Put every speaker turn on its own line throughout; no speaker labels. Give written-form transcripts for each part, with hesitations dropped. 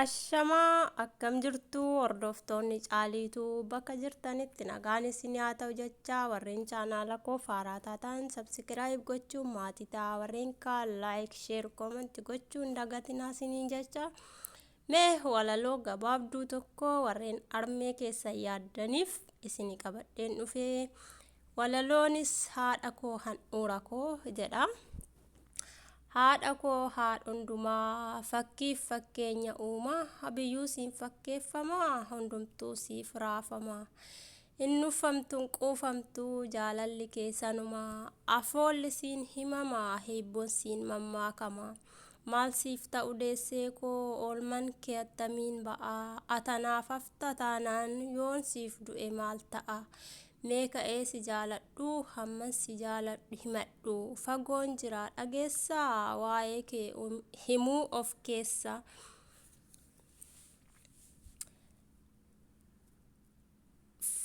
Ashamaa akkam jirtu hordoftoonni Caaliituu bakka jirtanitti nagaan isin haa ta'u jechaa warreen chaanaala koo faaraa taatan subscribe gochuun maatii ta'a warreen kaan like share comment gochuun dagatinaa isiniin jecha mee walaloo gabaabduu tokko warreen armee keessan yaaddaniif isinii qabadheen dhufee walaloonis haadha koo handhuura koo jedha. Haadha koo haadh hundumaa Fakkiif fakkeenya uumaa Biyyuu siin fakkeeffama Hundumtuu siif raafama Hin nuffamtu hin quufamtu Jaalalli kee sanuma Afoolli siin himama Hiibboon siin mammaakama Maal siif ta'u deessee koo Oolman kee attamiin ba'a Ati anaaf hafta taanaan Yoon siif du'e maal ta'a Mee ka'ee si jaaladhu Hamman si jaaladhu himadhu Fagoon jira dhageessaa Waa'ee kee himuu of keessa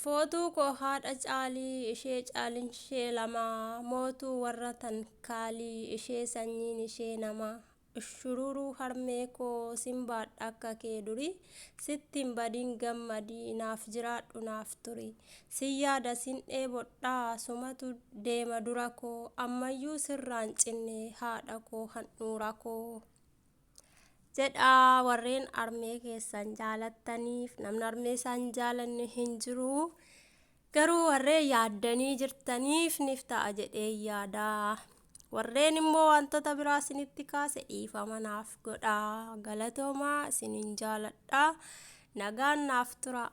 Footuu koo haadha caalii Ishee caalinshee lamaa Mootuu warra tankaalii Ishee sanyiin ishee namaa Ushururuu harmee koo sin baadha akka kee durii sitti hin badin gammadi naaf jiraadhu naaf turi sin yaada sin dheebodha sumatu deema dura koo ammayyuu sirraan cinne haadha koo handhuura koo jedha warreen armee keessan jaalattaniif namni armee isaan jaalanne hin jiru Garuu warreen yaaddanii jirtaniif nif ta'a jedheen yaada. Warreen immoo wantoota biraa isinitti kaase dhiifama naaf godhaa. Galatoomaa isinin jaaladha. Nagaan naaf turaa.